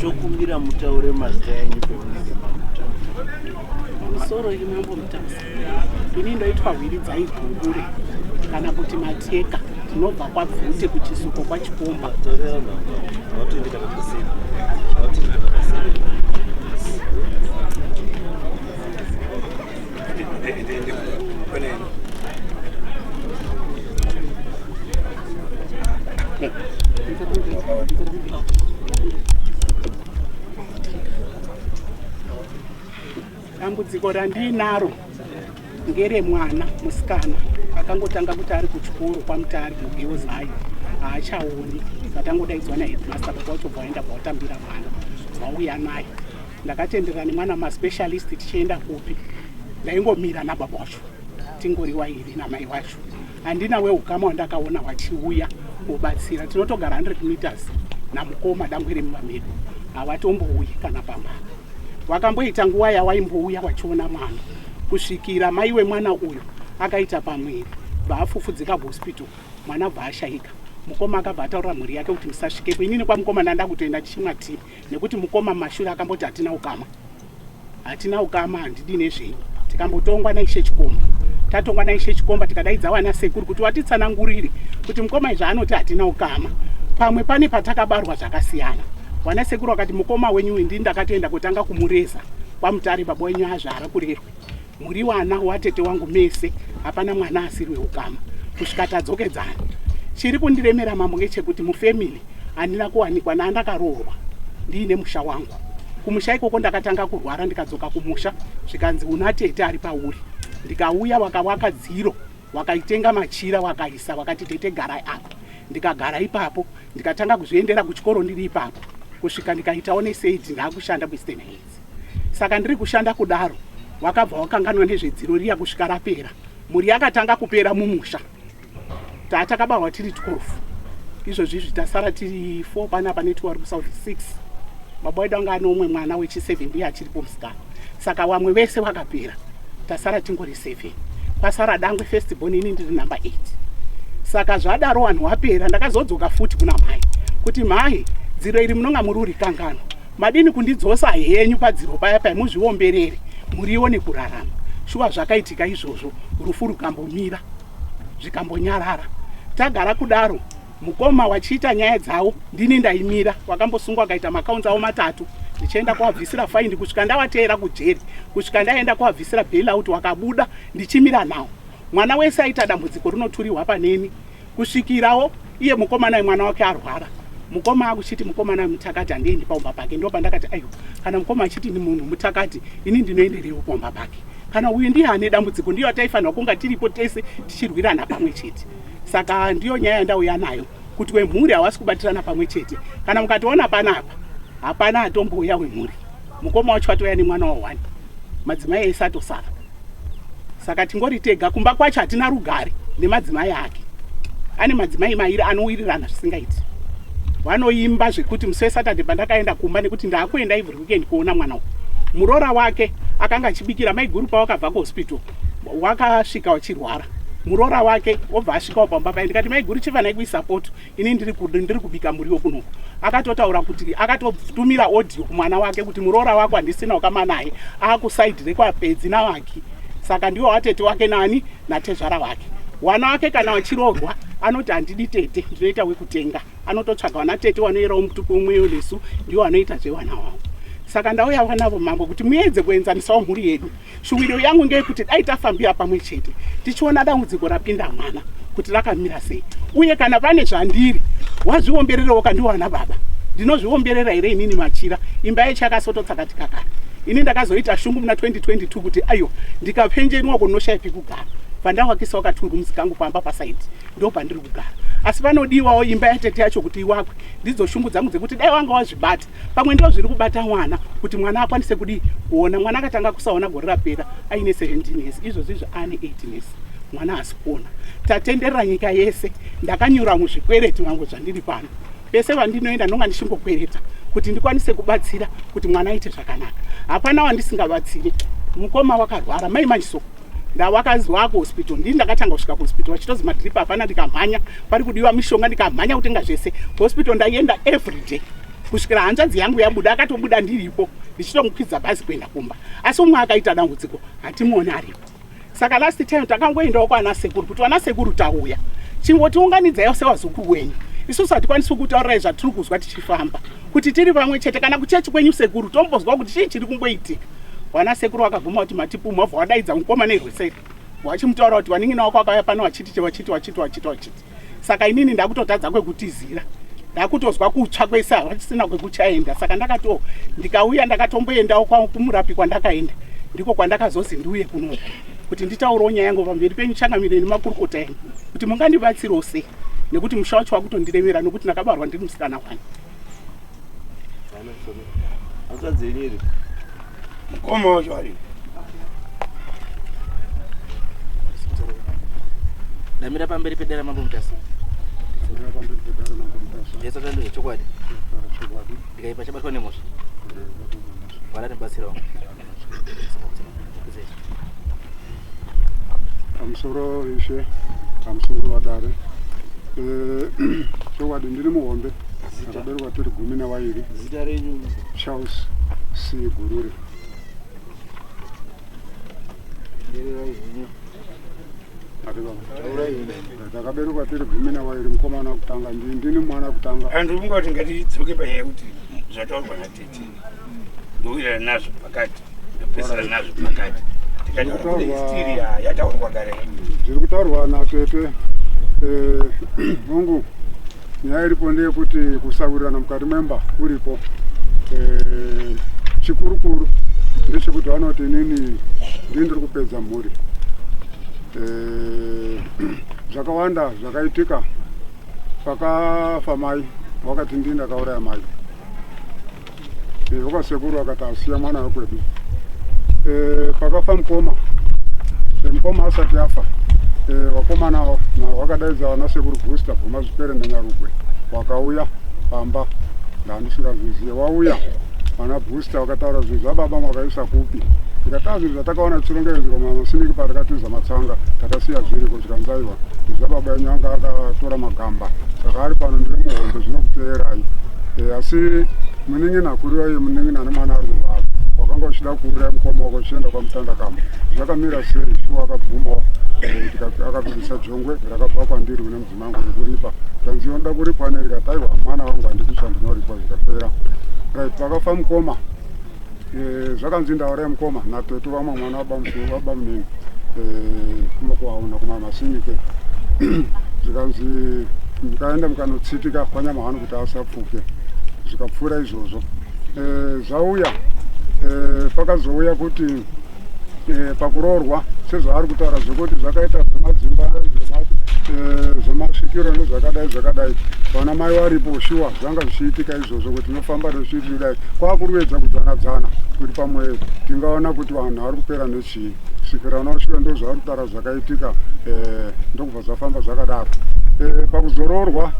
Tokumbira mutaure mazita enyu pemunenge makutaura. Musoro iri mambo Mutasa. Ini ndoitwa Hwiridzai Gungure kana kuti Mateka. Tinobva kwaBvute kuChisuko kwaChikomba. Dambudziko randiinaro ngeremwana musikana akangotanga kuti ari kuchikoro kwaMutare muGirls High haachaoni vatangodaidzwa naheadmaster baba wacho bva waenda bva watambira mwana vauya naye ndakatenderera nemwana maspecialist tichienda kupi ndaingomira nababa wacho tingori wairi namai wacho handina weukama wandakaona wachiuya kubatsira tinotogara 100 meters namukoma dangwe remumba medu hawatombouyi kana pamba wakamboita nguva yawaimbouya wachiona mwana kusvikira mai wemwana uyu akaita pamwiri bvaafufudzika kuhospital mwana bva ashaika mukoma akabva ataurira mhuri yake kuti musasvikepo inini kwamukoma ndanda kutoenda tichimwa tii nekuti mukoma mumashure akamboti hatina ukama hatina ukama handidi nezvenyu tikambotongwa naishe chikomba tatongwa naishe chikomba tikadaidza wana sekuru kuti watitsanangurire kuti mukoma izvi anoti hatina ukama pamwe pane patakabarwa zvakasiyana wana sekuru wakati mukoma wenyu uyu ndini ndakatoenda kutanga kumureza kwamutare baba wenyu azvara kurerwe muri wana watete wangu mese hapana mwana asiri weukama kusvika tadzokedzana chiri kundiremera mambo ngechekuti mufamily handina kuwanikwa naandakaroorwa ndiine musha wangu kumusha ikoko ndakatanga kurwara ndikadzoka kumusha zvikanzi una tete ari pauri ndikauya wakawaka dziro wakaitenga machira wakaisa wakati tete garai apa ndikagara ipapo ndikatanga kuzviendera kuchikoro ndiri ipapo kusvika ndikaitawo nesaid ndaakushanda kueastern heights saka ndiri kushanda kudaro wakabva wakanganwa nezvedziro riya kusvika rapera mhuri yakatanga kupera mumusha Tatakabarwa tiri 12 izvozvi izvi tasara tiri 4 panapa ne 2 ari kusouth 6 baba wedu anga ane umwe mwana wechi 7 ndiye achiripo musikana saka wamwe vese wakapera tasara tingori 7 kwasara dangwe first born ini ndiri number 8 saka zvadaro wanhu wapera ndakazodzoka futi kuna mhai kuti mhai dziro iri munonga muri urikanganwa madini kundidzosa henyu padziro paya paya muzviomberere murione kurarama shuwa zvakaitika izvozvo rufu rukambomira zvikambonyarara tagara kudaro mukoma wachiita nyaya dzawo ndini ndaimira wakambosungwa akaita makaunzi awo matatu ndichienda kuwabvisira faindi kusvika ndawateera kujeri kusvika ndaenda kuwabvisira bailout wakabuda ndichimira nawo mwana wese aita dambudziko rinoturirwa paneni kusvikirawo iye mukomana wemwana wake arwara mukoma akuchiti mukomana wemutakati handiendi paumba pake ndo pandakati aiwa kana mukoma achiti ni munhu mutakati ini ndinoenderewo paumba pake kana uyu ndiye ane dambudziko ndiyo ataifanirwa kunga tiripo tese tichirwirana pamwe chete saka ndiyo nyaya yandauya nayo kuti wemhuri hawasi kubatirana pamwe chete kana mukationa panapa hapana atombouya wemhuri mukoma wacho atouya nemwana wa one madzimai ese atosara saka tingori tega kumba kwacho hatina rugare nemadzimai ake ane madzimai mairi anowirirana zvisingaiti vanoimba zvekuti musi wesaturday pandakaenda kumba nekuti ndaakuenda every weekend kuona mwana uyu muroora wake akanga achibikira maiguru pawakabva kuhospital wakasvika wachirwara muroora wake obva asvikawo pamba paye ndikati maiguru chifanai kuisa poto ini ndiri kubika muriwo kunoku akatotaura kuti akatotumira audio kumwana wake kuti muroora wako handisina ukama naye akusaidi rekwapedzi nawaki saka ndiwo watete wake nani natezvara wake wana wake kana wachiroorwa anoti handidi tete ndinoita wekutenga anototsvaga wana tete wanoyerawo mutupo umweyo nesu ndiwo anoita zvewana wavo saka ndauya vanavo mambo kuti muedze kuenzanisawo mhuri yedu Shuwiro yangu ngeyekuti dai tafambira pamwe chete tichiona dambudziko rapinda mwana kuti rakamira sei, uye kana pane zvandiri wazviombererewo kandiwana baba ndinozviomberera here inini machira imba yacho yakasototsakatika kare ini ndakazoita shungu muna 2022 kuti aiwa ndikapenjenwa kunoshaya pekugara Pandavakisawo katwo rooms kangu pamba pasaidi, ndo pandiri kugara, asi panodiwawo imba yatete yacho kuti iwakwe. Ndidzo shungu dzangu dzekuti dai wanga wazvibata pamwe ndo zviri kubata mwana, kuti mwana akwanise kudii, kuona. Mwana akatanga kusaona gore rapera aine 17 years. Izvozvo izvo ane 18 years, mwana haasi kuona. Tatenderera nyika yese, ndakanyura muzvikwereti vangu. Zvandiri pano, pese vandinoenda ndonga ndichingokwereta kuti ndikwanise kubatsira kuti mwana aite zvakanaka. Hapana wandisingabatsiri. Mukoma wakarwara mai manje, so ndawakazi wakuhospital, ndini ndakatanga kusvika kuhospital vachitozi madrip hapana. Ndikamhanya, pari kudiwa mishonga, ndikamhanya kutenga zvese. Hospital ndaienda every day kusvikira hanzvadzi yangu yabuda. Akatobuda ndiripo, ndichitomukwidza bhazi kuenda kumba, asi umwe akaita dambudziko hatimuoni aripo. Saka last time takangoendawo kwana sekuru kuti, "Vana sekuru, tauya, chingotiunganidzaiwo sevazukuru wenyu. Isusu hatikwanisi kutaurirai zvatiri kuzwa tichifamba, kuti tiri pamwe chete kana kuchechi kwenyu sekuru, tombozwa kuti chii chiri kumboitika." Vana sekuru vakaguma kuti matipumha, vabva vadaidza mukoma nerweseri, vachimutaura kuti vanin'ina wako akauya pano vachiti, vachiti, vachiti, vachiti, vachiti. Saka inini ndakutotadza kwekutizira, ndakutozwa kutsva kwese, havachisina kwekuchaenda. Saka ndakato ndikauya, ndakatomboendawo kumurapi kwandakaenda, ndiko kwandakazozi ndiuye kuno kuti nditaurewo nyaya yangu pamberi penyu, changamire nemakurukota enyu, kuti mungandibatsirawo sei, nekuti musha wacho wakutondiremera, nekuti ndakabarwa ndiri musikana wani. Hanzvadzi yenyu iri? Mukoma wacho ari. Ndamira pamberi pedare Mambo Mutasa. Ndesaka ndezvechokwadi, ndikaipa chabatwa nemhosva, varatibatsirawo. Pamusoro ishe, pamusoro vadare. Chokwadi ndiri muhombe, takaberekwa tiri 12. Zita renyu? Charles C Gurure. Ndererai henyu. Ati baba. Taurai henyu. Takaberekwa tiri 12, mukomana kutanga, ndini mwana kutanga. Antu, kungoti ngatidzoke panyaya yekuti zvataurwa natete, ndowirirana nazvo pakati, ndopesana nazvo pakati. Tikati kune history yataurwa kare. Zviri kutaurwa natete, hongu, nyaya iripo ndeyekuti kusawirirana mukati memba kuripo. Chikurukuru ndechekuti vanoti inini ndini ndiri kupedza mhuri. Zvakawanda zvakaitika. Pakafa mai, wakati ndini ndakauraya mai. Wakasekuru akati asiya mwana wekwedu. Pakafa mukoma, mukoma asati afa, vakomana wakadaidza vana sekuru Gusta Bvuma Zvipere neNyarugwe, wakauya pamba ndandisingazvizive. Wauya vana Booster vakataura zvinhu zvababa makaisa kupi? Ndikataa zvinhu zvatakaona tichirongedzwa mamasiniki patakatiza matsanga, takasiya zviriko. Zvikanzaiwa zvababa yenyu anga akatora magamba, saka ari pano. Ndiri muhombe, zvinokuteerai. Asi munin'ina kuriwa iye munin'ina nemwana ari kurwara, wakanga uchida kuuraya mukoma wako uchienda kwamutandakama, zvakamira sei? Shuwa akabvumawo, akabudisa jongwe rakabva kwandiri kune mudzimai wangu rekuripa. Kanzi unoda kuripwa nei? Rikati aiwa, mwana wangu handiti chandinoripa. Zvikapera. Right, pakafa mukoma, zvakanzi ndauraya mukoma natete vamwe mwana wabamunini kumakuauna kumamasinike. Zvikanzi ndikaenda mukanotsitika kwanyamahani kuti asapfuke. Zvikapfuura izvozvo. Zvauya pakazouya kuti pakuroorwa, sezvaari kutaura zvekuti zvakaita zvemadzimba, zvemasvikiro nezvakadai zvakadai, vana mai varipo, shuwa zvanga zvichiitika izvozvo kuti tinofamba tichidai kwakuruedza kudzana-dzana kuti pamwe tingaona kuti vanhu vari kupera nechii. Svikira unosvika, ndo zvaari kutaura zvakaitika, ndokubva zvafamba zvakadaro. Pakuzoroorwa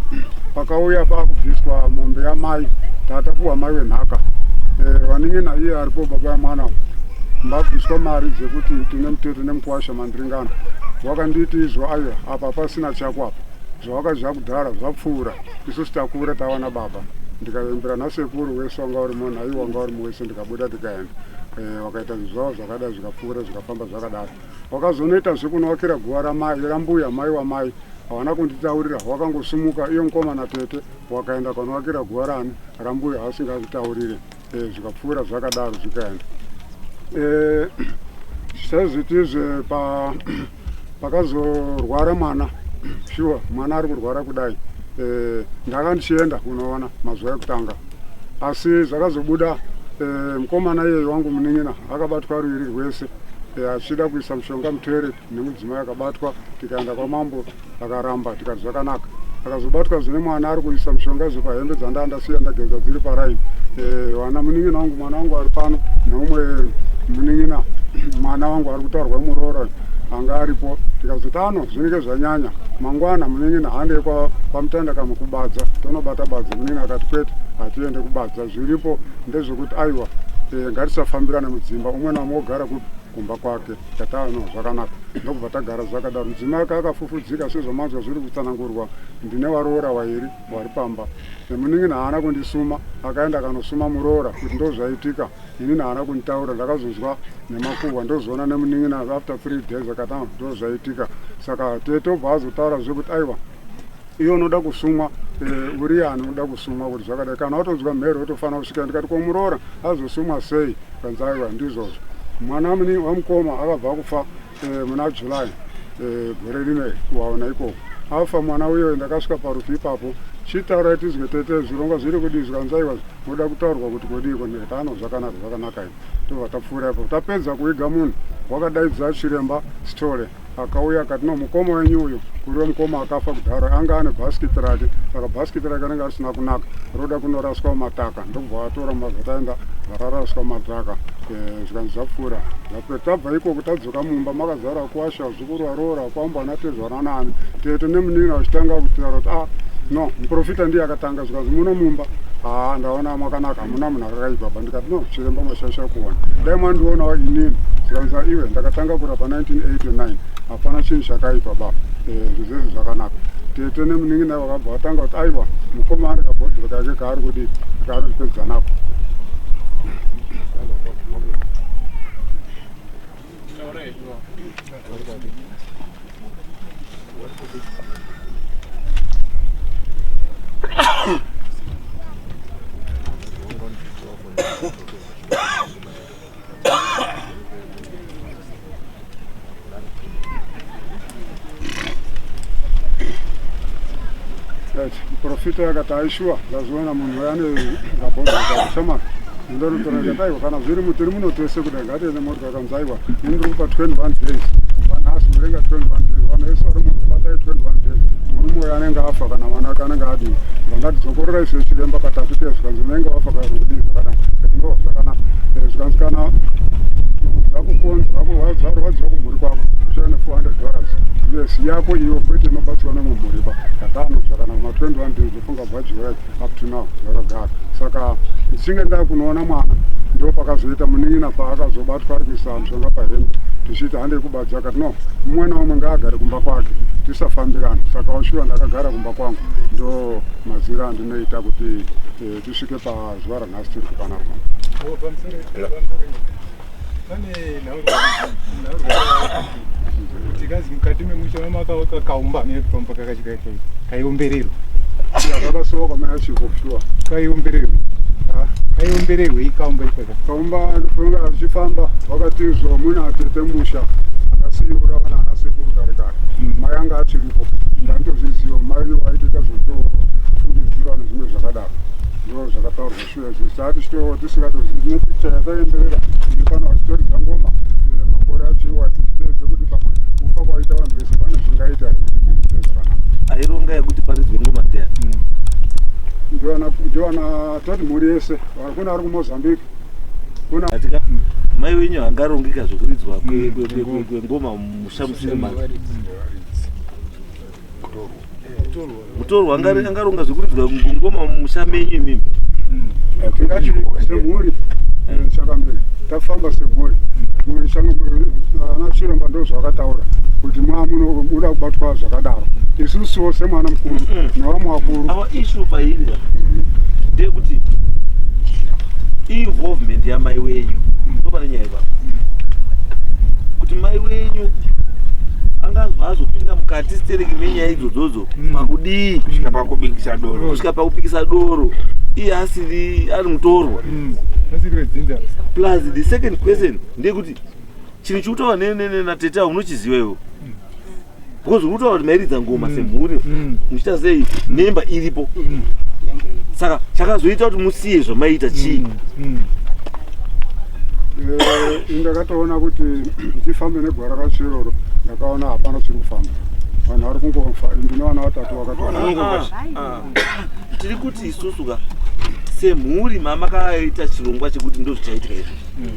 pakauya pakubviswa mombe yamai, tatapuwa mai wenhaka. Vanin'ina iye aripo, baba yamwana, mbabviswa mari dzekuti tine mutete nemukwasha mandiringana. Wakanditi izvo, aiwa, apa pasina chako apa, zvawakazva kudhara zvapfuura, isusu takura tawana baba. Ndikayembera nasekuru wese wanga uri munhu aiwa wanga uri muwese, ndikabuda tikaenda. Wakaita zvinhu zvavo zvakadai, zvikapfuura, zvikafamba zvakadaro. Wakazonoita zvekunovakira guva ramai, rambuya mai wamai, havana kunditaurira. Wakangosumuka iyo mukoma natete, wakaenda kwanovakira guva rani, rambuya, vasingazvitaurire. Zvikapfuura zvakadaro, zvikaenda. Sezvitizve pa pakazorwara mwana, shuwa mwana ari kurwara kudai, ndanga ndichienda kunoona mazuva ekutanga, asi zvakazobuda, mukomana iyeyo wangu munin'ina akabatwa ruviri rwese. Eh, achida kuisa mushonga mutoilet nemudzimai akabatwa tikaenda kwamambo akaramba tikati zvakanaka akazobatwa zvine mwana ari kuisa mushonga zve pahembe dzandaa ndasiya ndageza dziri paraini eh, wana munin'ina wangu mwana wangu ari pano neumwe munin'ina mwana wangu ari kutaurwa muroora anga aripo tikazoti ano zvinenge zvanyanya mangwana munin'ina handei kwamutanda kamwe kubadza tonobata badza munin'ina akati kwete hatiende kubadza zviripo ndezvekuti aiwa eh, ngatisafambirane mudzimba umwe naumwe ogara kupi kumba kwake tatano zvakanaka ndokubva tagara zvakadaro mudzimai ake akafufudzika sezvamanzwa zviri kutsanangurwa ndine varoora vairi vari pamba nemunin'ina haana kundisuma akaenda akanosuma muroora kuti ndozvaitika inini haana kunditaura ndakazonzwa nemakuhwa ndozoona nemunin'ina after three days akati ah, ndozvaitika saka tete obva azotaura zvekuti aiwa iye unoda kusumwa eh, uri ani unoda kusumwa kuti zvakadai kana watonzwa mhere wotofanira kusvika ndikati ko muroora azosumwa sei kanzi aiwa ndizvozvo mwana wamukoma akabva kufa eh, muna july eh, gore rino kuwaona ikoko afa mwana uyo ndakasvika parufu ipapo chitaurai tizwe tete zvirongwa zviri kudii zvikanzi aiwa moda kutaurwa kuti kodiiko ndikati ano zvakanaka zvakanaka izvi tobva tapfuura ipapo tapedza kuiga munhu wakadaidza chiremba stole Akauya akati no mukoma wenyu uyu kuriwe mukoma akafa kudhara anga ane bhasikiti rake saka bhasikiti rake ringe risina kunaka roda kunoraswa mumataka ndokubva vatora mabva taenda vararaswa mumataka eh, zvikanzi zvapfuura tabva ikoko tadzoka mumba makazara kuwasha zukuru varoora kwambo ana tezvara naani tete nemunin'ina vachitanga kutaura kuti ah no muprofita ndiye akatanga zvikanzi muno mumba haa ndaona makanaka hamuna munhu akakaipa ba ndikati no chiremba mashaisha kuona dai mandionawo inini zvikanzi iwe ndakatanga kurapa 1989 hapana chinhu chakaipa ba eh, zvizese zvakanaka tete nemunin'ina vakabva vatanga kuti aiwa mukoma ari kabhodhoro kake kaari kudii kaari kupedza nako Muprofita akati aishuwa ndazoona munhu uya ane kabhodhoro kashoma ndinotora ndikati aiwa kana zviri mutiri muno tese kudai ngatiende motikari kanzi aiwa ini ndiri kupa 21 days kubva nhasi murenga 21 days vanhu vese vari muno batai 21 days murume uyo anenge afa kana mwana wake anenge adii ndangati dzokororai sechiremba katatu ke zvikanzi unenge wafa kana kudii zvakanaka no zvakanaka eh, zvikanzi kana zvakukonza zvarwadziwa kumhuri kwako uchaone 400 dollars yes yako iyo kwete inobatsirwa nemumhuri pa katano zvakanaka ma 21 days ofunga bvajurai up to now zvakagara saka ndichinge ndakunoona mwana ndo pakazoita munin'ina paakazobatwa ari kuisa mushonga pahembe tichiti handei kubadza akati no mumwe naumwe ngaagare kumba kwake tisafambirana saka washuwa ndakagara kumba kwangu ndo mazira andinoita kuti eh, tisvike pazuva ranhasi tiri kupanapa Pane nhaurwa kuti kazi mukati memusha makakaumba nepamba kakachika kaiombererwa. Kakasuwa kwamai achiko shuwa. Kaiombererwa. Kaiombererwa ikaumba ikaka. Kaumba ndifunga achifamba wakatizwa muna atete musha akasiura vana anasekuru kare kare. Hmm. Mai anga achiripo. Ndandozviziva mai waitoita zvotofungidzira nezvimwe zvakadaro. Ndo zvakataurwa shuwa izvi tati tisingatozivi nepicha yataenderera iri pano vachitoridza ngoma eh, makore acho iwa tideedze kuti pamwe kufa kwaita vanhu vese pane zvingaita here kuti zviite zvakanaka aironga yekuti paridzwe ngoma ndiyani hmm. ndiwana toti mhuri yese kuna ari kumozambique kuna mai wenyu angarongeka zvekuridzwa hmm. kwengoma musha musiri make mutorwa angaronga zvekuridzwa ngoma mumusha menyu imimi hmm. tingati semhuri chakamberi tafamba semhuri ana chiremba ndo zvakataura kuti muda kubatwa zvakadaro isusuwo semwana mukuru nevamwe vakuru ava ishu pairi ndeyekuti involvement yamai wenyu ndopane nyaya ipapo kuti mai wenyu angazwa azopinda mukati stereki menyaya idzodzodzo mm. pakudii kusvika pakubikisa doro kusvika pakubikisa doro iye asiri ari mutorwa mm. plus the second question ndeyekuti chinhu chikutaura natete avo unochiziva iwe mm. because uri kutaura kuti mairidza ngoma semhuri muchiita sei nemba iripo saka chakazoita kuti musiye zvamaiita chii Eh, ndakatoona kuti ndifambe negwara racho iroro ndakaona hapana chiri kufamba vanhu vari kungofa ndine vana vatatu vakatoa ah, ah. tiri kuti isusu ka semhuri mamakaita chirongwa chekuti ndozvichaitika izvi mm.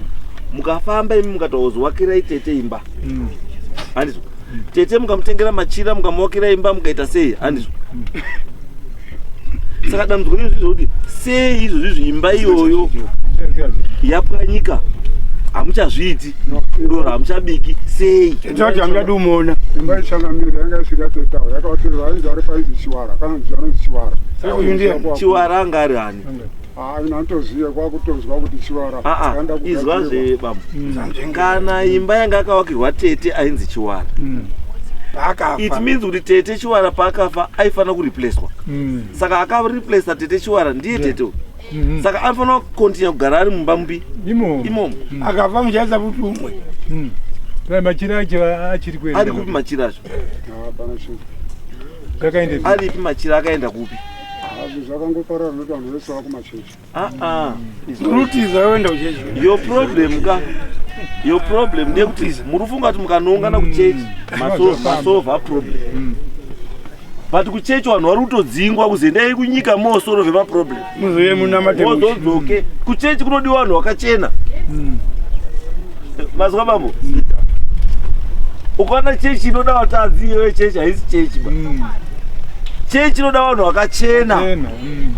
mukafamba imi mukatozowakira tete imba mm. handizvo mm. tete mukamutengera machira mukamuwakira imba mukaita sei handizvo saka dambudziko rino zvizvo kuti sei izvozvizvi imba iyoyo yapwanyika hamuchazviiti doro hamuchabiki sei hamuchadi umuona imba ichangamire yanga isiri yatetawo yakavatirwa ainzi ari painzi chiwara kana anonzi chiwara chiwara anga ari ani Hayi nantoziva kwakutonzwa kuti chiwara. Ah, ah izwa zve bambo. Mm. Kana imba yanga akavakirwa tete ainzi chiwara. Mm. It means kuti tete chiwara paakafa aifanira kureplacewa. Mm. Saka akareplacer tete chiwara ndiye tete. Mm -hmm. Saka anofanira kucontinue kugara ari mumba mupi? Imomo. Imomo. Mm. Akafa muchaisa futi umwe. Mm. Machira acho achiri kuenda. Ari kupi machira acho? Hapana chinhu. Aripi machira akaenda kupi? Zvakangoparara nekuti vanhu vese vakumachechi. Ah, ah. Rutiza yoenda kuchechi. Your problem ka. Your problem ndeyekuti muri kufunga kuti mukanoungana kuchechi masova problem. Mm. But kuchechi vanhu vari kutodzingwa kuzi endai kunyika mosorove maproblem. Muzouye munamate. Mozodzoke. Kuchechi kunodiwa vanhu vakachena. Mm. Mazwa bambo? Mm. Ukaona chechi inoda vatadzi iyoyo chechi haisi chechi ba. Mm. Chechi inoda vanhu vakachena. Mm.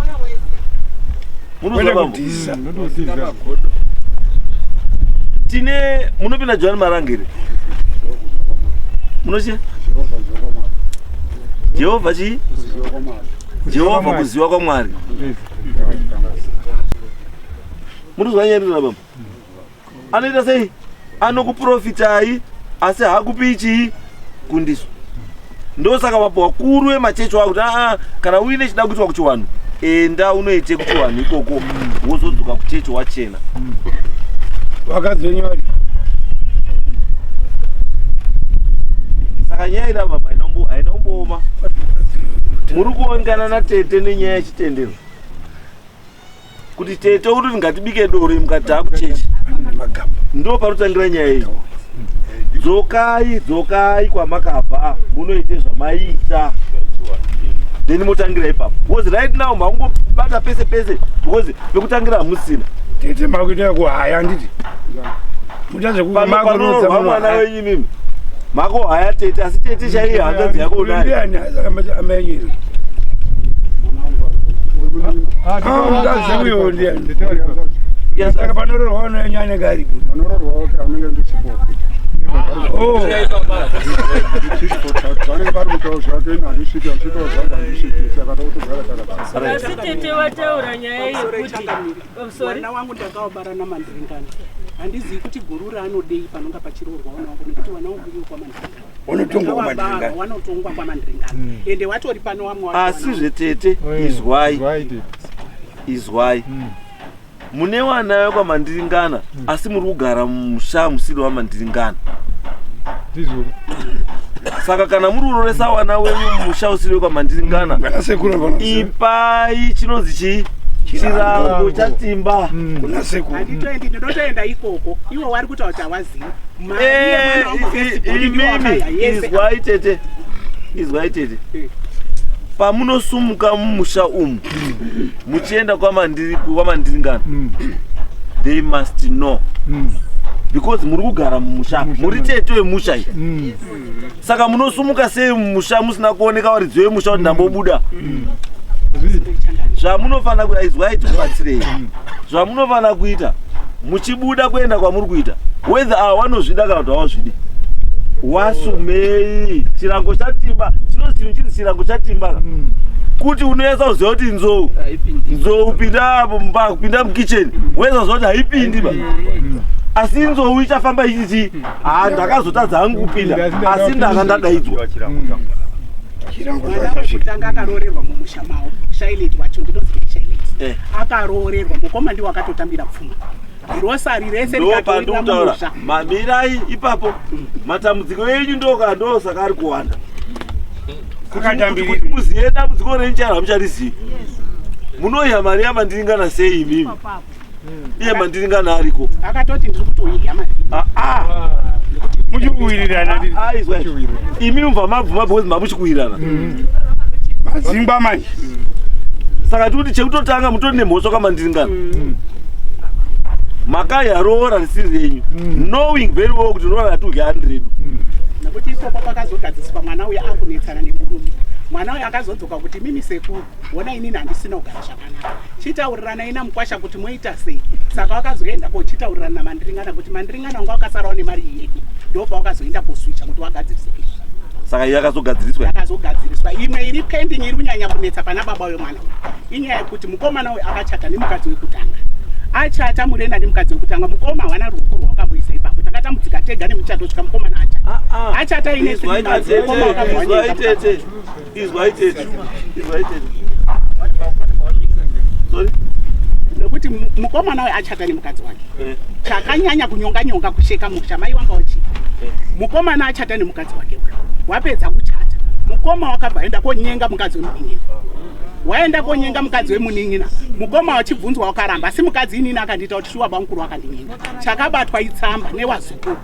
Munozwa bambo? Mm. Tine munopinda John Marangere. Munoziva? Jehovha chii? Jehovha kuziva kwaMwari. Munozwa nyaya bambo? Anoita sei? Anokuprofitai asi haakupi chii? Kundiso. Ndosaka vapo vakuru vemachechi wakuti aa kana uine chida kuitwa kuchiwanhu enda unoite kuchiwanhu ikoko wozodzoka kuchechi wachena. Vakadzi venyu vari Saka nyaya iri apa haina kumbooma. Muri kuongana natete nenyaya yechitendero. Kuti tete kuti ngatibike doro mukati takuchechi. Ndo panotangira nyaya iyi. Dzokai, dzokai kwamakabva munoite zvamaiita. Then motangira ipapo. Because right now makungobata pese pese because pekutangira hamusina. Tete makuita kuhaya handiti? Panoroorwa mwana wenyu mimi. Makohaya tete asi tete chaiye hanzvadzi yako unayo. Ndiani amai yenyu? Mukadzi uyo ndiani? Saka panororwa mwana wenyu anenge aripo. Panororwa wake anenge ndisipo. Oh. Vanenge vari kutaura zvake ini handisviki achitaura zvangu handisviki saka tokutogara takadaro. Asi tete vataura nyaya yekuti Mwana wangu ndakaobara namandiringana handizivi kuti guru raanodei panonga pachiroorwa wana wangu nekuti wana wangu iwo kwamandiringana Wanotongwa kwamandiringana. Wanotongwa kwamandiringana mm. ende watori pano wamwe asi zvetete izwai izwai mm. Mune wana wekwamandiringana mm. asi muri kugara mumusha musiri wamandiringana ndizvo saka kana muri kuroresa wana wenyu mumusha usiri wekwamandiringana ipai chinonzi chii chirango chatimba mm. kuna sekuru handitoendi ndinotoenda ikoko iwo wari kutaura kuti hawazivi eh, imimi izwai tete izwai tete eh. Pamunosumuka mumusha umu muchienda kwamandiringana mm. they must know mm. because muri kugara mumusha muri tete wemusha iyi mm. saka munosumuka sei mumusha musina kuoneka varidzi vemusha kuti ndambobuda zvamunofanira kuita izwai tikubatsirei zvamunofanira kuita muchibuda kuenda kwamuri kuita whether awa wanozvida kana kuti hawazvidi wasumei chirango chatimba chino chinhu chinzi chirango chatimba mm. kuti unoyesa kuziva kuti nzou nzou pinda apo mumba pinda mukitchen woyesa kuziva kuti haipindi ba mm. asi nzou ichafamba ichiti haa ndakazotadza hangu kupinda asi ndanga ndadaidzwa Mwana wekutanga akaroorerwa mumusha mavo Shailet wacho ndinoziva Shailet eh. Akaroorerwa mukoma ndiwo akatotambira pfuma rosari rese rikatoenda mumusha. Mamirai ipapo matambudziko enyu ndoka ndosaka ari kuwanda kuti muzive dambudziko renyu chairo hamucharizivi. Munoiha mari yamandiringana sei imimi? Iye mandiringana ariko. Akatoti ndiri kutoidya mari. Ah ah. Muchikuwirirana. Ah, izwa. Imi mubva mabvuma because mamuchikuwirirana. Mazingwa manje. Saka tikuti chekutotanga mutori nemhosva kwamandiringana. Makaya roora risiri renyu. Knowing very well kuti roora ratudya handi redu. Nekuti ikoko kwakazogadziswa mwana uya akunetsana nemurume. Mwana uya akazodzoka kuti mimi sekuru, wona inini handisina kugara zvakanaka. Chitauriranai namukwasha kuti moita sei. Saka wakazoenda kochitaurirana naMandiringana kuti Mandiringana wanga wakasarawo nemari yedu. Ndopawakazoenda koswicha kuti wagadzirise izvi. Saka iye akazogadziriswa. Yakazogadziriswa. Imwe iri pending iri kunyanya kunetsa pana baba wemwana uyu. Inyaya yekuti mukomana uyu akachata nemukadzi wekutanga. Achata murenda nemukadzi wekutanga. Mukoma hawana ruoko rwawakamboisa ipapo. Takatambudzika tega nemuchato svika mukomana achata. Achata ine Izwai three months. tete, Mukoma wakabva izwai wanyenga mukadzi. tete. Izwai tete. Izwai tete. Sorry. Nekuti mukomana uyu achata nemukadzi wake. Eh. Chakanyanya kunyonga nyonga kusheka musha mai wanga uchi. Eh. Mukomana achata nemukadzi wake uyu. Wapedza kuchata. Mukoma wakabva aenda konyenga mukadzi wemunin'ina. Waenda konyenga mukadzi wemunin'ina. Mukoma wachibvunzwa wakaramba asi mukadzi inini akandiita kuti shuwa bamukuru wakandinyenga. Chakabatwa itsamba newazukuru.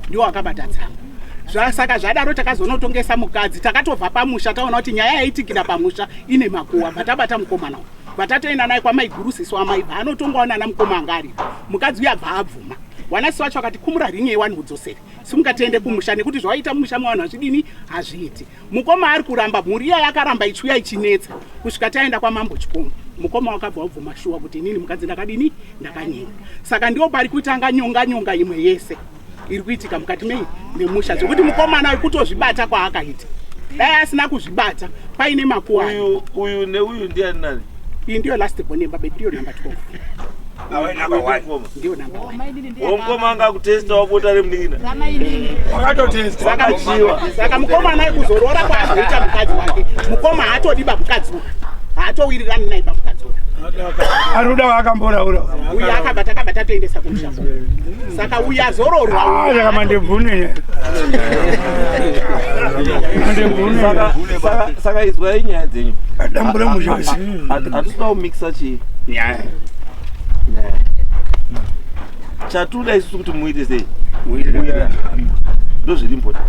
Ndiwo wakabata tsamba. Saka zvadaro takazonotongesa mukadzi takatobva pamusha taona kuti nyaya yaitikira pamusha ine makuwa bva tabata mukomana uyu. Bva tatoenda naye kwamaiguru sisi wamai bva anotongwawo nana mukoma anga aripo. Mukadzi uyu abva abvuma. Wanasi wacho akati kumura ringi yewani udzosere. Simuka tiende kumusha nekuti zvawaita mumusha mevanhu hazvidini hazviiti. Mukoma ari kuramba mhuri iya yakaramba ichiuya ichinetsa kusvika taenda kwamambo Chikomo. Mukoma wakabva wabvuma shuwa kuti inini mukadzi ndakadini ndakanyenga. Saka ndiwo pari kutanga nyonga nyonga imwe yese iri kuitika mukati mei memusha zvekuti mukomana uyu kutozvibata kwaakaita. Dai asina kuzvibata paine makuwa. Uyu uyu neuyu ndiani nani? Iyi ndiyo last born yembabe ndiyo number 12. Awe number 1. Ndiyo number 1. Womukoma anga kutesta wabota remunin'ina. Wakatotesta. Wakachiwa. Saka mukomana uyu kuzoroora kwaazoita mukadzi wake. Mukoma haatodi bamukadzi uyu. Haatowirirani naye bamukadzi uyu. Aruda wakamboraura. Uyu akabva takabva tatoendesa kumusha. Saka uyu azororwa. Ah, saka mandebvune. Mandebvune. Saka izwai nyaya dzenyu. Adambura musha wese. Hatisida kumixa chii? Nyaya. Chatuda isusu kuti muite sei? Muwirirane. Ndozviri important.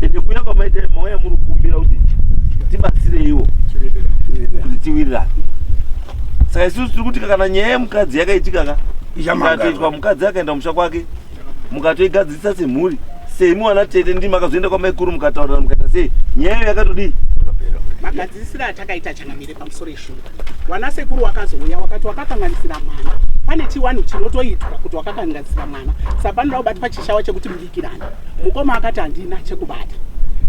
Ende kuya kwamaita mauya muri kukumbira kuti tibatsireiwo kuti tiwirirane. Saka isusu tiri kuti kana nyaya yemukadzi yakaitika ka ikatoitwa mukadzi akaenda kumusha kwake mukatoigadzirisa semhuri semi wana tete ndimi makazoenda kwamaikuru mukataurirana mukaita sei nyaya iyo yakatodii Magadzirisiro atakaita changamire pamusoro eshungu. Wana sekuru wakazouya wakati wakakanganisira mwana. Pane chiwani chinotoitwa kuti wakakanganisira mwana. Saka panoda kubatwa chishawa chekuti mubikirane. Mukoma akati handina chekubata.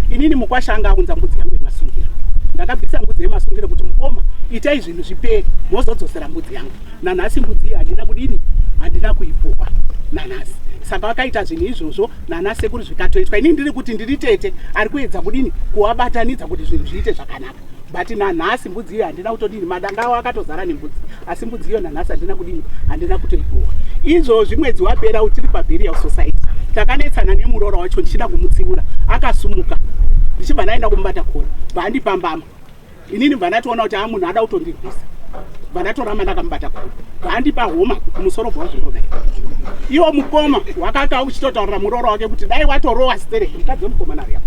Inini mukwasha anga aunza mbudzi yangu yemasungiro. Ndakabvisa mbudzi yemasungiro kuti mukoma itai zvinhu zvipere mozodzosera mbudzi yangu. Nanhasi mbudzi iyi handina kudini handina kuipuwa nanhasi. Saka vakaita zvinhu izvozvo nana sekuru zvikatoitwa. Inini ndiri kuti ndiri tete ari kuedza kudini kuvabatanidza kuti zvinhu zviite zvakanaka. But nanhasi mbudzi iyo handina kutodini madanga avo akatozara nembudzi asi mbudzi iyo nanhasi handina kudini handina kutoipuwa. Izvozvi mwedzi wapera tiri paburial society takanetsana nemuroora wacho ndichida kumutsiura akasumuka ndichibva ndaenda kumubata kona bva andipambama inini bva ndatoona kuti a munhu ada kutondirwisa bva ndatoramba ndakamubata kona bva andipa homa kumusoro bva wazvingodai iwo mukoma wakati uchitotaurira muroora wake kuti dai watorowa stereki mukadzi wemukomana riya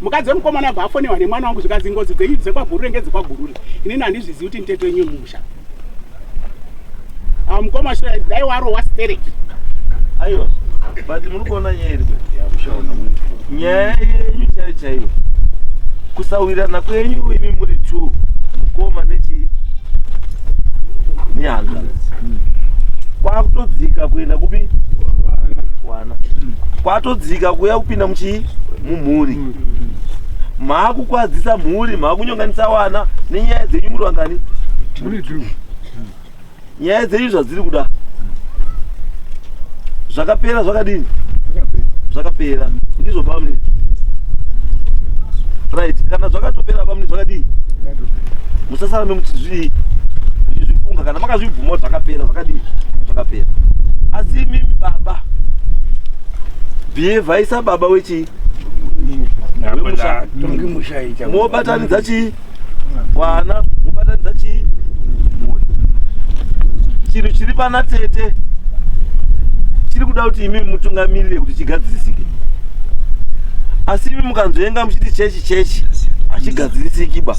mukadzi wemukomana bva afonewa nemwana wangu zvikanzi ngozi dzenyu dzekwagurure ngedzekwagurure inini handizvizivi kuti nditete wenyu mumusha ava mukoma shure dai warowa stereki aiwa but muri kuona nyaya iri nyaya yenyu chaiyo chaiyo kusawirirana kwenyu imi muri two mukoma nechi nehanzvadzi kwakutodzika kuenda kupi wana kwatodzika kuya kupinda muchii mumhuri maakukwadzisa mhuri maakunyonganisa wana nenyaya dzenyu muri vangani nyaya dzenyu zvadziri kuda zvakapera zvakadini zvakapera ndizvo bamuni right kana zvakatopera bamuni zvakadii musasarambe muchizvi muchizvifunga kana makazvibvuma kuti zvakapera zvakadii zvakapera asi imimi baba behavhai sababa wechii Tongi musha icha. mobatanidza chii wana mobatanidza chii mhuri. Chinhu chiri pana tete chiri kuda kuti imi mutungamirire kuti chigadzirisike, asi imi mukanzvenga muchiti chechi chechi hachigadzirisiki ba.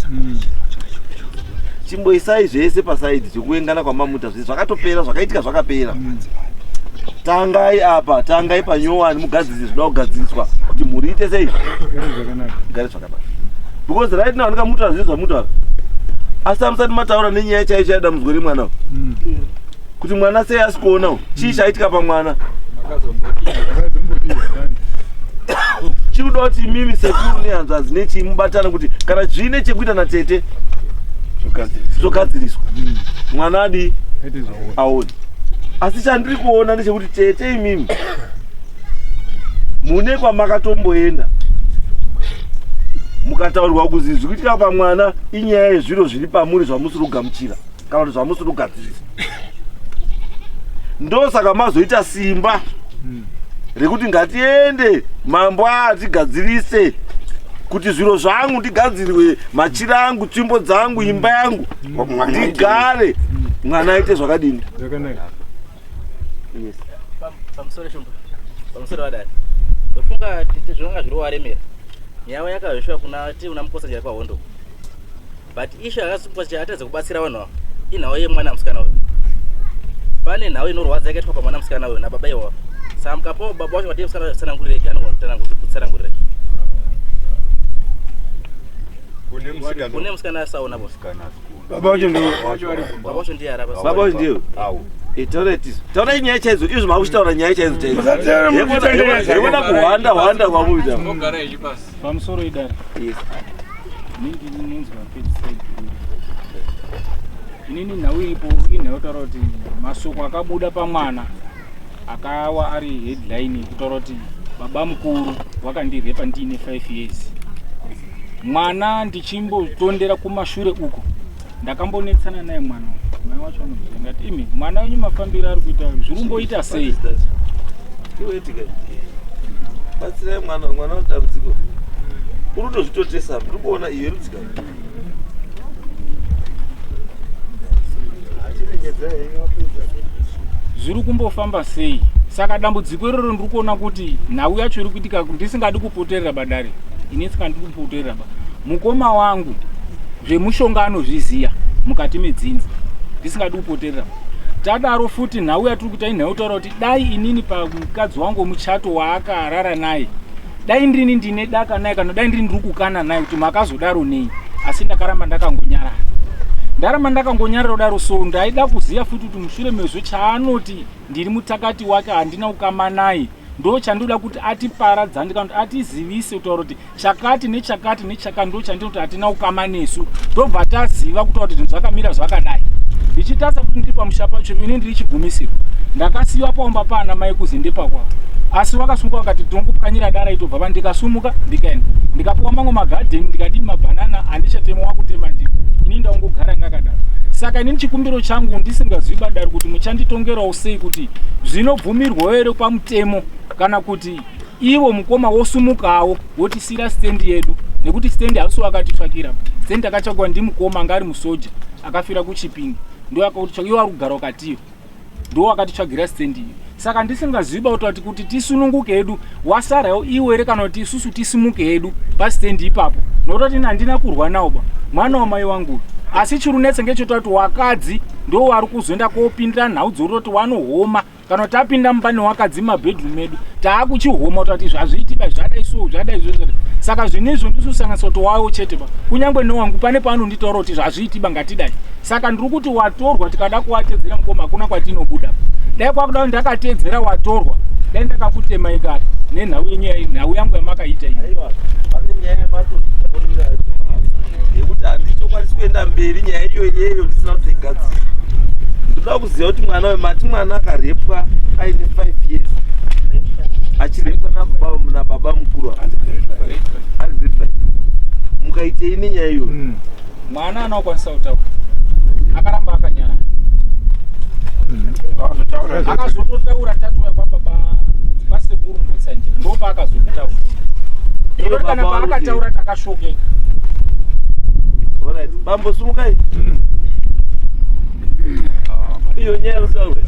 Chimboisai zvese pasaidi zvekuengana kwamamuta, zvese zvakatopera, zvakaitika zvakapera. Tangai apa, tangai panyowani mugadzirise zvinoda kugadziriswa kuti mhuri ite sei, igare zvakanaka. Because right now ndikamuta zvese zvamutaura, asi amusati mataura nenyaya chaiyo chaida muzwe remwana kuti mwana sei asi kuona chii chaitika pamwana. Chikuda kuti imimi sekuru nehanzvadzi nechii mubatane kuti kana zviine chekuita natete zvogadziriswa, mwana adii aone. Asi chandiri kuona ndechekuti tete imimi mune kwamakatomboenda mukataurirwa kuzi zviri kuitika pamwana inyaya yezviro zviri pamuri zvamusiri kugamuchira kana kuti zvamusiri kugadzirisa. Ndosaka mazoita simba rekuti ngatiende mambo atigadzirise kuti zviro zvangu ndigadzirwe, machira angu, tsvimbo dzangu, imba yangu ndigare, mwana aite zvakadini. Yes. Pamusoro shumba, pamusoro vadari, ndofunga tete zvanga zviri waremera nyaya yakazvishwa kuna ti una mukosa njira kwahondo, but ishu akasungwa chaatadza kubatsira vanhu ava inhau yemwana musikana uyu. Pane nhau inorwadza yakaitwa pamwana musikana uyu nababa iwawa. Saka mukapawo baba wacho vati musikana tsanangurire anogona kutsanangurira. Kune musikana asaona bo. Baba wacho ndo baba wacho ndiye arapa. Baba wacho ndiye. Taurai tisu. Taurai nyaya chaidzo, izvo makuchitaura nyaya chaidzo chaidzo. Yekona kuhwanda hwanda kwamuita. Pamusoro idare. Yes. Nindi ninonzwa pedzisai. Inini nhau iripo inhau taura kuti masoko akabuda pamwana akawa ari headline kutaura kuti baba mukuru wakandirepa ndiine 5 years. Mwana ndichimbotondera kumashure uko ndakambonetsana naye mwana mai wacho anoziva, ndati imi mwana wenyu mafambiro ari kuita zvirumboita sei? Batsirai mwana, mwana dambudziko uri kutozvitotesa, uri kuona iyo rudzika. Zviri kumbofamba sei? Saka dambudziko iroro ndiri kuona kuti nhau yacho iri kuitika ndisingadi kupoterera badare, ini singadi kupoterera ba mukoma wangu zvemushonga anozviziya mukati medzinza, ndisingadi kupoterera. Tadaro futi nhau yatiri kuita inhau taura kuti dai inini pamukadzi wangu wemuchato waakarara naye, dai ndini ndine daka naye kana dai ndini ndiri kukana naye kuti makazodaro nei, asi ndakaramba ndakangonyarara, ndaramba ndakangonyarara kudaro. So ndaida kuziva futi kuti mushure mezvo chaanoti ndiri mutakati wake handina kukama naye, ndo chandoda kuti atiparadzane kana kuti atizivise kutaura kuti chakati nechakati nechakati ndo chandinoti hatina ukama nesu, tobva taziva kutaura kuti zvinhu zvakamira zvakadai. Ndichitasa kuti ndiri pamusha pacho, ini ndiri chigumisiro, ndakasiyiwa paumba paana mai kuzi ndepakwavo, asi vakasumuka vakati tinokupwanyira dara itobva pa ndikasumuka ndikaenda ndikapiwa mamwe magadheni ndikadii mabhanana handichatema wakutema ndiko ini ndaungogara ngakadaro. Saka inini chikumbiro changu ndisingazivi badari kuti muchanditongerawo sei kuti zvinobvumirwawo here pamutemo kana kuti ivo mukoma wosumukawo wotisira stendi yedu, nekuti stendi hausi wakatitsvakira, stendi takatsvakwa ndimukoma anga ari musoja akafira kuchipingi, ndo akatitsvakira, iwo ari kugara ukatiyo ndo wakatitsvagira stendi iyo. Saka ndisingazivi ba kuti tisununguke hedu wasarawo iwe here kana kuti isusu tisimuke hedu pastendi ipapo, nokutoti ini handina kurwa nawo ba mwana wamai wangu. Asi chirunetse ngechotati wakadzi ndo wari kuzoenda kopindira nhau dzorototi wanohoma kana tapinda mumba newakadzi mumabedroom edu taakuchihoma kutati zvazviitika zvadai so zvadai zvo. Saka zvinhu izvo ndisusanganisa kuti wawo chete ba kunyange newangu pane paanonditaura kuti zvazviitiba ngatidai. Saka ndiri kuti watorwa tikada kuwatedzera mukoma hakuna kwatinobuda. Dai kwakuda ndakatedzera watorwa dai ndakakutemai kare nenhau yenyu, nhau yangu yamakaita iyi. Aiwa, pane nyaya yamatotaurira yekuti handichokwanisi kuenda mberi nyaya iyo iyeyo ndisina kutoigadzira. Ndoda kuziva kuti mwana uyu mati mwana akarepwa aine 5 years achirepwa nababa mukuru ari grade 5, mukaitei nenyaya iyoyo? Mwana anokwanisa kutaura akaramba akanyarara, akazototaura tatouya kwababa kwasekuru Mutsanjira ndopaakazotaura kana paakataura takashokeka. Alright, bambo sumukai. Iyo nyaya yekutaura.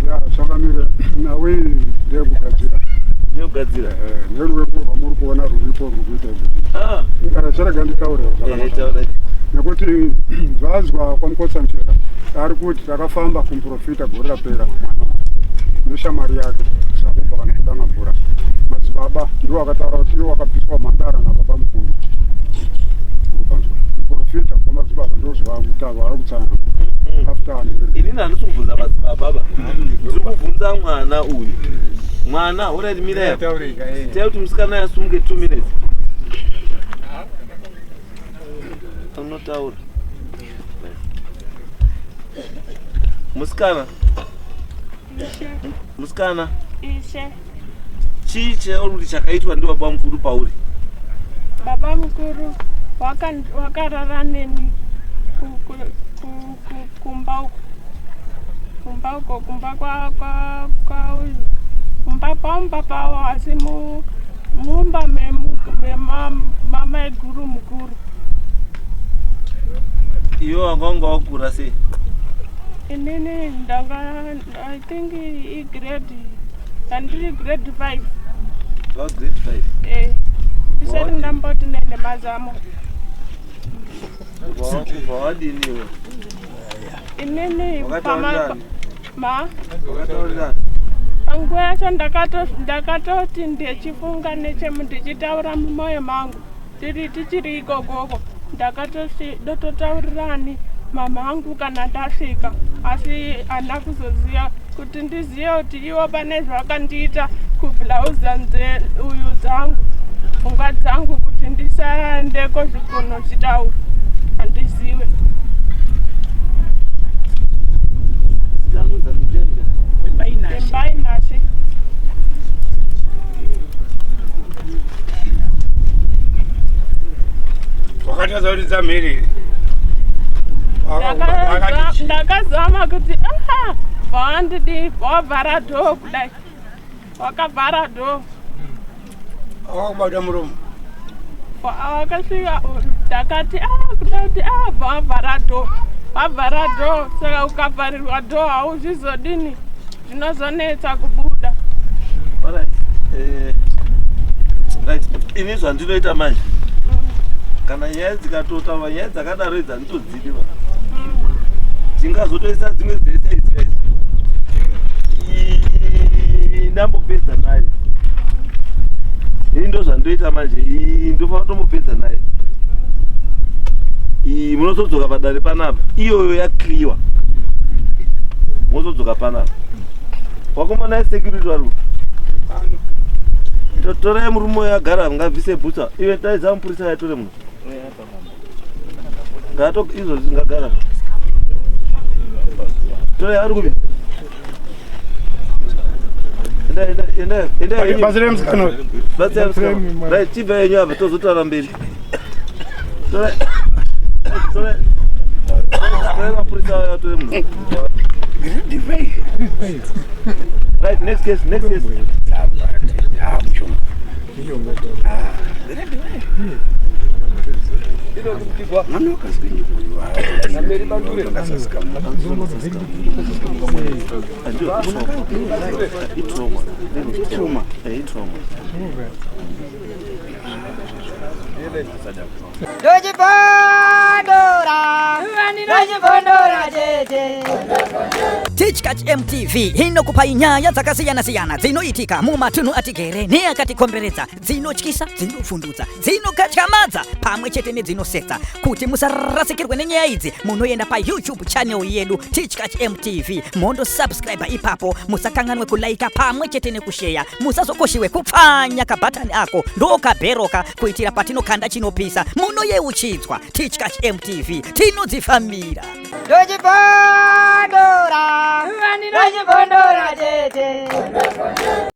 Ya, zvakamira nhau iyi ndeyekugadzira. Ndeyekugadzira. Eh, neruvengo rwamuri kuona ruripo ruri kuita izvi. Ah. Kana charega nditaure zvakanaka. Eh, Nekuti zvazwa kwaMukotsanjera ari kuti takafamba kumuprofita gore rapera mwana neshamwari yake sakubva kana kudangamvura. Madzibaba ndiwo akataura kuti iwo wakabviswa mhandara nababa mukuru. Muprofita kwamadzibaba ndozvavari kutsanangura. After Inini handisi kubvunza madzibaba ba. Ndiri kubvunza mwana uyu. Mwana, alright mira apa. Tell kuti musikana yasumuke 2 minutes. Unotaura. Musikana. Musikana. Ishe. Chii chauri kuti chakaitwa ndibaba mukuru pauri? Baba mukuru wakarara neni kumba uko. Kumba uko kumba kwa kwa kwa uyu. Kumba pamba pawo asi mu mumba mamaiguru mukuru. Iwe wanga wanga wakura sei? Inini ndanga I think igrade ndandiri grade 5. Wa grade 5. Eh. Ndisati ndamboti nende mazamo. Kubva wadini iwe? Inini Wakataurirani? ma Wakataurirani? panguva yacho ndakatoti ndichifunga nechemu ndichitaura mumwoyo mangu tiri tichiri ikokoko ndakatoti ndototaurirani mama angu kana ndasvika asi handina kuzoziva kuti ndizive kuti ivo pane zvakandiita kubhulauza nze uyu dzangu pfungwa dzangu kuti ndisaendeko zvikunozvitaura handizive. Vimbai Nashe. Wakatadza kuridza mhere here? Ndakazama kuti aha vaandidi wavhara dhoo kudai wakavhara dhoo wakubata muromo wakasvika ndakati ah kuda kuti ah vavhara dhoo vavhara dhoo saka ukavharirwa dhoo hauzvizodini zvinozonetsa kubuda. Alright. Eh, right. Ini zvandinoita manje kana nyaya dzikatotaurwa nyaya dzakadaro idzi handitodzidi ba tingazotoisa dzimwe dzese idzi guys ndambopedza nayo ini ndozvandoita manje iyi ndofanira kutombopedza nayo iyi munozodzoka padare panapa iyoyo yakliwa mozodzoka panapa wakomana yesecurity vari torai murume uyo agara ngabvise bhutsa iwe taidza mupurisa yatore munhu ngato izvozvi ngagara torai ari kupi Right, chibva yenyu apa tozotaura mberi. Torai. Torai. Torai mapurisa ayo atore munhu. Right, next case, next case. Tichkach MTV inokupai nyaya dzakasiyana-siyana dzinoitika mumatunhu atigere neakatikomberedza dzinotyisa dzinovhundutsa dzinokatyamadza pamwe chete nedzinosetsa kuti musarasikirwe nenyaya idzi munoenda payoutube channel yedu tichkach mtv mondosubscribe ipapo musakanganwe kulaika pamwe chete nekusheya musazokoshiwe kupfanya kabhatani ako ndokabheroka kuitira patinokanda chinopisa munoyeuchidzwa tichkach mtv tinodzifambira Ndochibondora, ndochibondora tete.